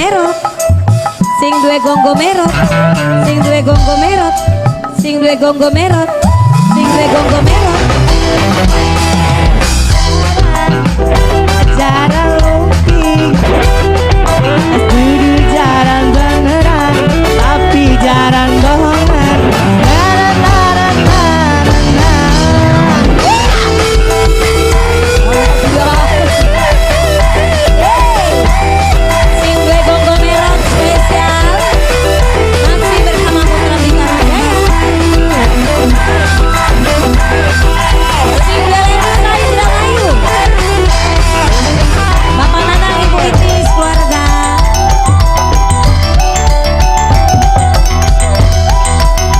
merot, sing duwe gonggo merot, sing duwe gonggo merot, sing duwe gonggo merot, sing duwe gonggo merot. Jaran lumping, dudu jaran beneran, tapi jaran bohongan. Na na na na na na. Sing duwe gonggo merot spesial masih bersama Putra Bintara Jaya. Sing duwe lensa Indramayu, Bapak Nanang, Ibu Itis, keluarga.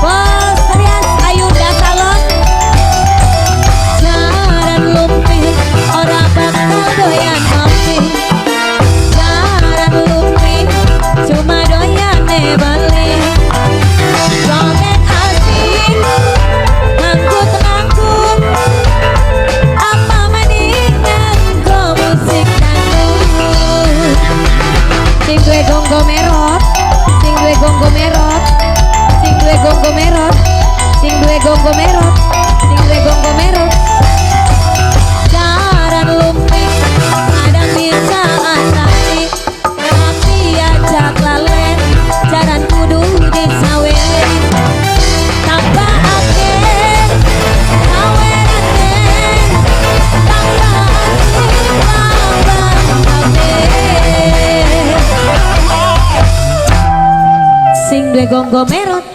Bos Rias Ayunda Salon. Jaran lumping ora bakal doyan ngopi. Jaran lumping cuma doyan bali. Joget asik, ngangkut-ngangkut, apa maning nganggo musik dangdut. Sing duwe gonggo merot, sing duwe gonggo merot, sing duwe gonggo merot, sing duwe gonggo merot, sing duwe gonggo merot. Jaran lumping kadang bisa atasi, tapi ajak lalen jaran kudu disaweri. Tambah akeh sawerane, tambah asik tambah kabeh. Sing duwe gonggo merot,